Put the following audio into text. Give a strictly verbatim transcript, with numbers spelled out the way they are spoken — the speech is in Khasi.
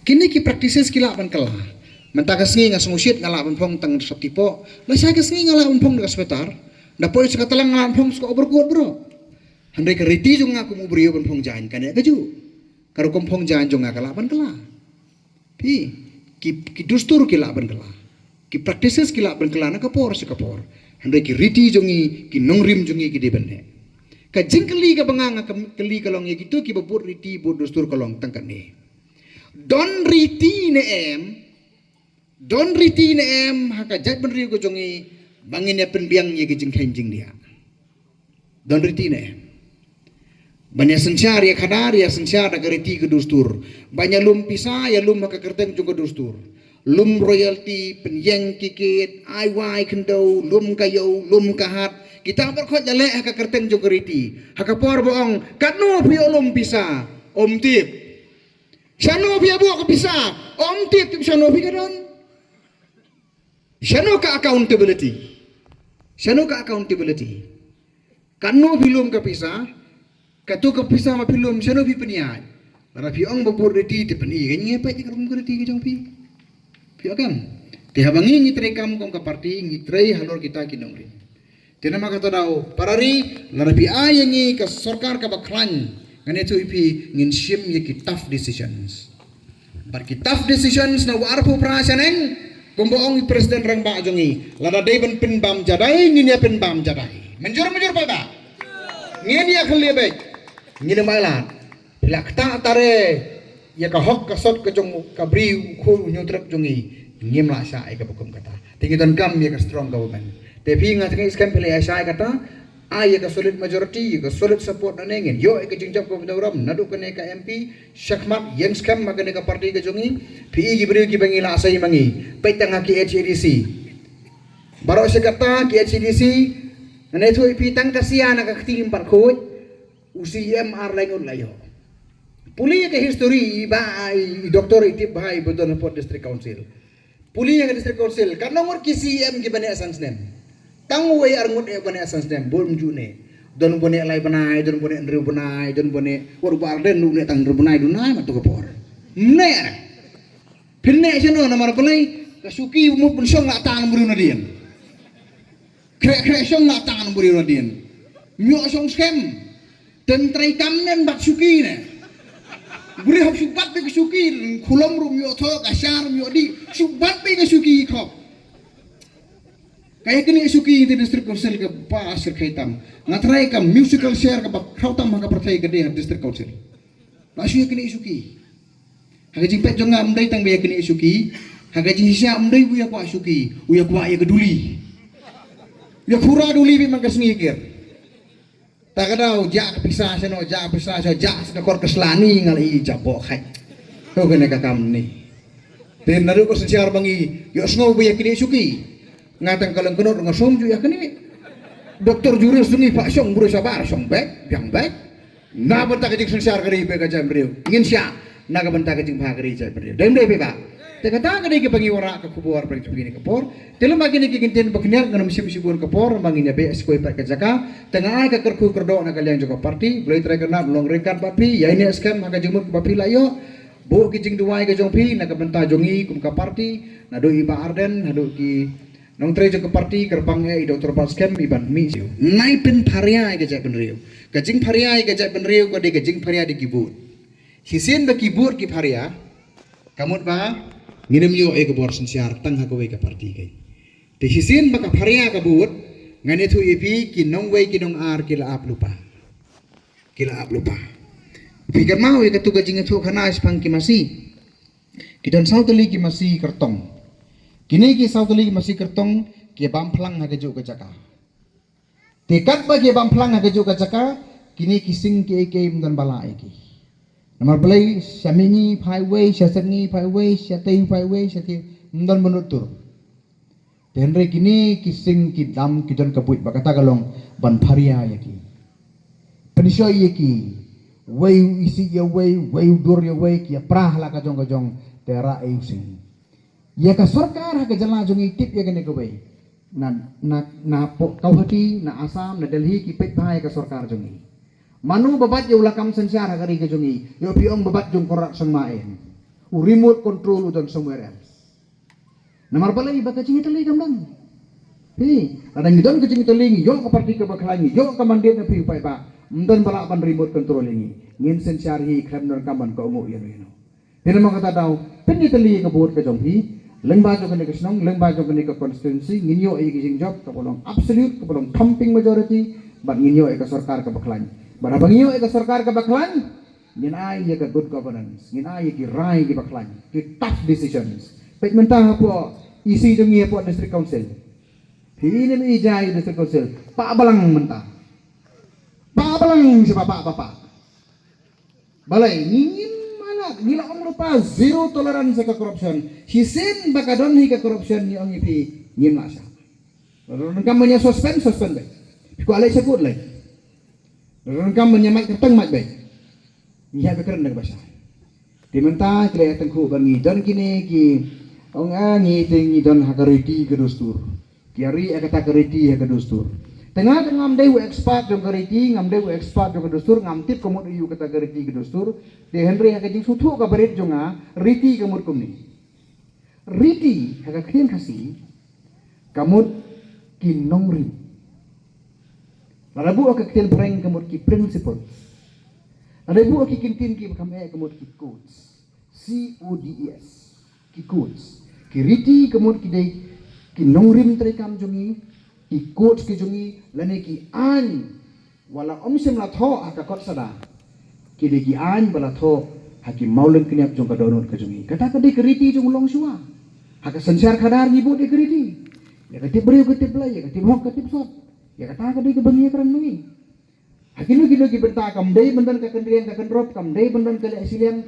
Kine ki practices ki lah ban kylla. Mynta ka sngi nga sngewsih nga lah ban phong tang sha Tipoh. Lashai ka sngi nga lah ban phong da ka sweater. Da poi sha ka tlang nga lah ban phong sha ka overcoat bro. Hynrei ka riti jong nga kum u briew ban phong jaiñ kane ka ju. Ka rukom phong jaiñ jong nga ka lah ban kylla. Phi, ki, ki dustur ki lah ban kylla. Ki practices ki lah ban kylla na ka por sha ka por. Hynrei ki riti jong ngi, ki nongrim jong ngi ki dei ban neh. Ka jingkylli kaba nga nga kylli ka long ïa kito kiba bud riti bud dustur ka long tang kane. Don riti ne em, don riti ne em ha ka jaitbynriew ka jong ngi ba ngin ïa pynbiang ïa ki jingkheiñ jingdiah. Don riti ne em. Ban ïa synshar ïa khadar ïa synshar da ka riti ka dustur. Ban ïa lum pisa ïa lum ha ka kyrteng jong ka dustur. Lum royalty, pynïeng ki kit, ai wai khyndew, lum ka ïew, lum ka hat. Kita baroh khoit ïa leh ha ka kyrteng jong ka riti. Ha ka por ba ong katno phi ïoh lum pisa, ym tip. Shano phi ïa buh ka pisa, ym tip, tip shano phi ka don. Shano ka accountability? Shano ka accountability? Katno phi lum ka pisa? Kato ka pisa ma phi lum shano phi pynïaid? Lada phi ong ba bud riti te pyni ka ngi peit ka rukom ka riti ka jong phi. Phi ong kam? Te haba ngi ngi trei kam kum ka party ngi trei halor kita ki nongrim. Te namar kata daw para ri lada phi ai ïa ngi ka sorkar kaba khlaiñ ngan ïathuh ïa phi ngin shim ïa ki tough decisions. Bad ki tough decisions na u arphew phra shaneng kumba ong i president rangbah jong ngi lada dei ban pynbam jadai ngin ïa pynbam jadai. Mynjur mynjur paidbah. Ngin ïa khlieh beit. Ngin ïa mailat. Phi la ktah tare ïa ka hok ka sot ka jong ka briew u khun u hynñiewtrep jong ngi. Ngim lah shah ïa kaba kum kata. Te ngi donkam ïa ka strong government. Te phi nga tngi skhem phi la ïa shah ïa kata. Ai ïa ka solid majority, ïa ka solid support na ne ngin ïoh ïa ka jingjop ka bynta u ram naduh kane ka M P shakhmat ïeng skhem ma kane ka party ka jong ngi. Phi i ki briew kiba ngi la sei ma ngi peit tang ha ki H A D C. Baroh shi katta ki H A D C. Ngan ïathuh ïa phi tang ka sia na ka kti ym pat khuid. U C M ar lai ngut la ïoh. Pule ïa ka history i ba i doktor i tip bha i ba don hapoh District Council. Pule ïa ka District Council katno ngut ki C M kiba neh san snem. Tang uwei ar ngut eh ba neh san snem bun mjuh ne. Don ba neh lai bnai, don ba neh hynriew bnai, don ba neh wat u Bah Ardent u neh tang hynriew bnai duna ma tu ka por. Neh re. Phin neh shano namar balei ka shuki mut ban shong la tang briew nadien. Khreh khreh shong la tang briew nadien. Ym ïoh shong skhem. Tang trei kam nen bad shuki ne. Briew hap shu bat bad ka shuki, khulom ruh ym ïoh thoh, ka shar ym ïoh dih, shu bat bad ka shuki khop. Ka ïa kane shuki te District Council ka ba shyrkhei tam. Nga trai ka musical chair kaba khraw tam ha ka pyrthei ka dei ha District Council. La shu ïa kane shuki. Ha ka jingpeit jong nga ym dei tang ba ïa kane shuki. Ha ka jingshisha ym dei u ïa kwah shuki, u ïa kwah ïa ka duli. U ïa khura duli bad man ka sngi kir. Ta ka daw jah ka pisa shano, jah ka pisa shano, jah ka kor ka slani nga la i jaboh khai. Ko kane ka kam ni. Te naduh ka synshar ba ngi ïohsngew ba ïa kine shuki. Nga tang ka lyngkot nga sum ju ïa kane. Doktor Juris ngi pha shong briew shabar shong bek biang bek. Na bynta ka jingsynshar ka ri bad ka jaitbynriew ngin shah. Na ka bynta ka jingbha ka ri jaitbynriew. Dei ym dei phi ba. Te kata ka dei kaba ngi wanrah ka khubor ba ngi shu kine ka por. Te lem bad kine ki kyntien ba khyndiat ngan ym shim shibun ka por ba ngin ïa beh skoi pat ka jaka. Te nga ai ka kyrkhu kyrdoh na ka liang jong ka party. Blei Trai Kynrad long ryngkat bad phi. Ïai neh skhem ha ka jingmut kaba phi la ïoh. Buh ki jingduwai ka jong phi na ka bynta jong ngi kum ka party. Naduh i Bah Ardent haduh ki nongtrei jong ka party kyrpang ïa i Doktor Batskhem i ban mih siew. Nai pynpharia ïa ka jaitbynriew. Ka jingpharia ïa ka jaitbynriew ka dei ka jingpharia da ki vote. Shisien ba ki vote ki pharia. Ka mut ba ngin ym ïoh ïa ka bor synshar tang ha kawei ka party keiñ. Te shisien ba ka pharia ka vote ngan ïathuh ïa phi ki nongwei ki nongar ki la ap lypa. Ki la ap lypa. Phi kynmaw ïa katu ka jingïathuh khana shaphang ki masi. Ki don saw tylli ki masi kyrtong. Kine ki saw tylli ki masi kyrtong ki bam phlang ha kajuh ka jaka. Te katba ki bam phlang ha kajuh ka jaka, kine ki sing kiei kiei ym don ba lah ïa ki. Namar balei, sha mihngi phai uwei, sha sepngi phai uwei, sha tei phai uwei, sha tei ym don ba nud tur. Te hynrei kine ki sing ki dam ki don ka buit ba kata ka long ban pharia ïa ki. Pynshoi ïa ki. Wei u isih ïa wei, wei u dur ïa wei, ki ïa pra ha la ka jong ka jong, te rah ei u sing. Ïa ka sorkar ha ka jylla jong ngi tip ïa kane kawei. Na, na, na Guwahati, na Assam, na Delhi ki peit bha ïa ka sorkar jong ngi. Mano ba bat ïa u lakam synshar ha ka ri ka jong ngi. Ïoh phi ong ba bat jong Conrad Sangma em. U remote control u don somewhere else. Namar balei? Ba ka jingïatylli kam don. Phi, lada ngi don ka jingïatylli, ngi ïoh ka party kaba khlaiñ, ngi ïoh ka mandate na phi u paidbah, ym don ba lah ban remote control ïa ngi. Ngin synshar hi, khlem don kam ban kohnguh ïano ïano. Te namar kata daw, pynïatylli ïa ka vote ka jong phi, lyngba jong kane ka shnong, lyngba jong kane ka constituency, ngin ïoh ïa ka jingjop kaba long absolute, kaba long thumping majority, bad ngin ïoh ïa ka sorkar kaba khlaiñ. Bad haba ngi ïoh ïa ka sorkar kaba khlaiñ, ngin ai ïa ka good governance, ngin ai ïa ki rai kiba khlaiñ, ki tough decisions. Peit mynta hapoh E C jong ngi hapoh District Council. Phi ne i jai District Council, pah balang mynta. Pah balang sha pah, pah, pah, pah. Balei? Ngi ngim mala, ngi la ong lypa zero tolerance ha ka corruption. Shisien ba ka don hi ka corruption ngi ong ïa phi ngim lah shah. Lada donkam ban ïa suspend, suspend beit. Phi kwah leit sha court leit. Lada donkam ban ïa mait kyrteng, mait beit. Ngi hap ban kren da kaba shai. Te mynta ki la ïa tyngkhuh ba ngi don kine ki ong, ah, ngi te ngi don ha ka riti ka dustur. Ki ïa ri ïa kata ka riti ha ka dustur. Te nga te ngam dei u expert jong ka riti, ngam dei u expert jong ka dustur, ngam tip ka mut aïu kata ka riti ka dustur. Te hynrei ha ka jingsngewthuh kaba rit jong nga, riti ka mut kumne. Riti ha ka ktien Khasi ka mut ki nongrim. Lada buh ha ka ktien phareng ka mut ki principles. Lada buh ha ki kyntien kiba kham eh ka mut ki codes. C O D E S. Ki codes. Ki riti ka mut ki dei ki nongrim treikam jong ngi, ki codes ki jong ngi, lane ki aiñ. Wat la ym shym la thoh ha ka kot sada. Ki dei ki aiñ ba la thoh ha ki mawlyngkniap jong ka dohnud ka jong ngi. Kata ka dei ka riti jong u longshuwa. Ha ka synshar khadar ngi buh dei ka riti. Ïa ka tip briew ka tip Blei, ïa ka tip hok ka tip sot. Ïa kata ka dei kaba ngi ïakren ma ngi. Ha kino kino ki bynta kam dei ban don ka kynriang ka kynrop, kam dei ban don ka leh shiliang,